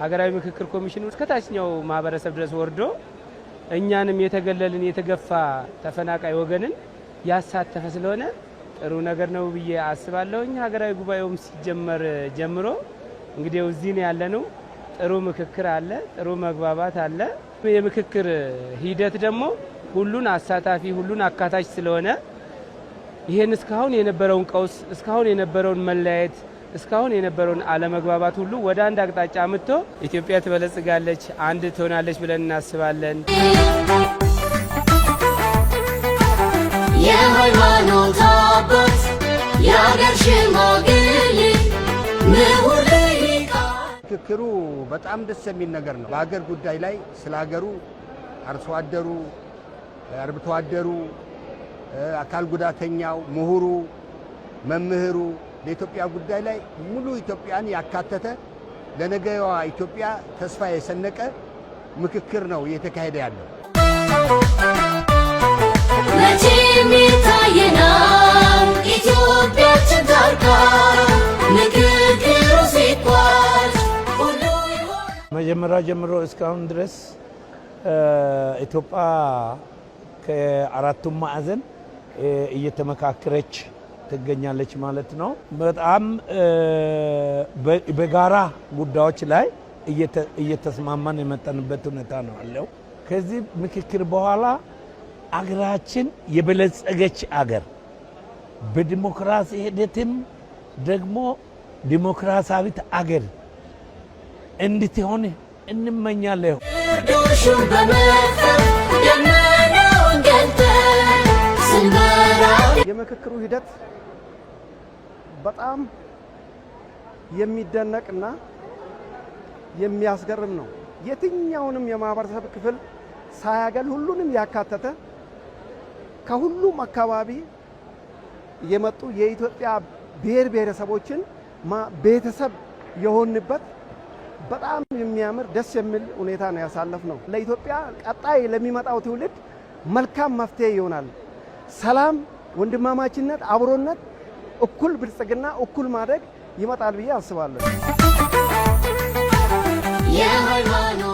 ሀገራዊ ምክክር ኮሚሽኑ እስከ ታችኛው ማህበረሰብ ድረስ ወርዶ እኛንም የተገለልን፣ የተገፋ ተፈናቃይ ወገንን ያሳተፈ ስለሆነ ጥሩ ነገር ነው ብዬ አስባለሁኝ። ሀገራዊ ጉባኤውም ሲጀመር ጀምሮ እንግዲህ እዚህ ነው ያለነው። ጥሩ ምክክር አለ፣ ጥሩ መግባባት አለ። የምክክር ሂደት ደግሞ ሁሉን አሳታፊ፣ ሁሉን አካታች ስለሆነ ይህን እስካሁን የነበረውን ቀውስ፣ እስካሁን የነበረውን መለያየት፣ እስካሁን የነበረውን አለመግባባት ሁሉ ወደ አንድ አቅጣጫ አምጥቶ ኢትዮጵያ ትበለጽጋለች፣ አንድ ትሆናለች ብለን እናስባለን። የሃይማኖት አባት፣ የአገር ሽማግሌ፣ ምሁር፣ ልሂቃን። ምክክሩ በጣም ደስ የሚል ነገር ነው። በሀገር ጉዳይ ላይ ስለ ሀገሩ አርሶ አደሩ፣ አርብቶ አደሩ፣ አካል ጉዳተኛው፣ ምሁሩ፣ መምህሩ በኢትዮጵያ ጉዳይ ላይ ሙሉ ኢትዮጵያን ያካተተ፣ ለነገዋ ኢትዮጵያ ተስፋ የሰነቀ ምክክር ነው እየተካሄደ ያለው። መቼም ይታየናል ኢትዮጵያችን ታርቃ፣ ምክክሩ ሲቋጭ ሁሉ ይሆናል። መጀመሪያ ጀምሮ እስካሁን ድረስ ኢትዮጵያ ከአራቱም ማዕዘን እየተመካከረች ትገኛለች ማለት ነው። በጣም በጋራ ጉዳዮች ላይ እየተስማማን የመጣንበት ሁኔታ ነው ያለው። ከዚህ ምክክር በኋላ አገራችን የበለጸገች አገር፣ በዲሞክራሲ ሂደትም ደግሞ ዲሞክራሲያዊት አገር እንድትሆን እንመኛለን። ግርዶሹን በመክፈፍ ደመናውን ገልጠን ስንበራ የምክክሩ ሂደት በጣም የሚደነቅና የሚያስገርም ነው። የትኛውንም የማህበረሰብ ክፍል ሳያገል ሁሉንም ያካተተ፣ ከሁሉም አካባቢ የመጡ የኢትዮጵያ ብሔር ብሔረሰቦችን ቤተሰብ የሆንበት በጣም የሚያምር፣ ደስ የሚል ሁኔታ ነው ያሳለፍነው። ለኢትዮጵያ ቀጣይ ለሚመጣው ትውልድ መልካም መፍትሄ ይሆናል። ሰላም፣ ወንድማማችነት፣ አብሮነት፣ እኩል ብልጽግና፣ እኩል ማደግ ይመጣል ብዬ አስባለሁ። የሃይማኖት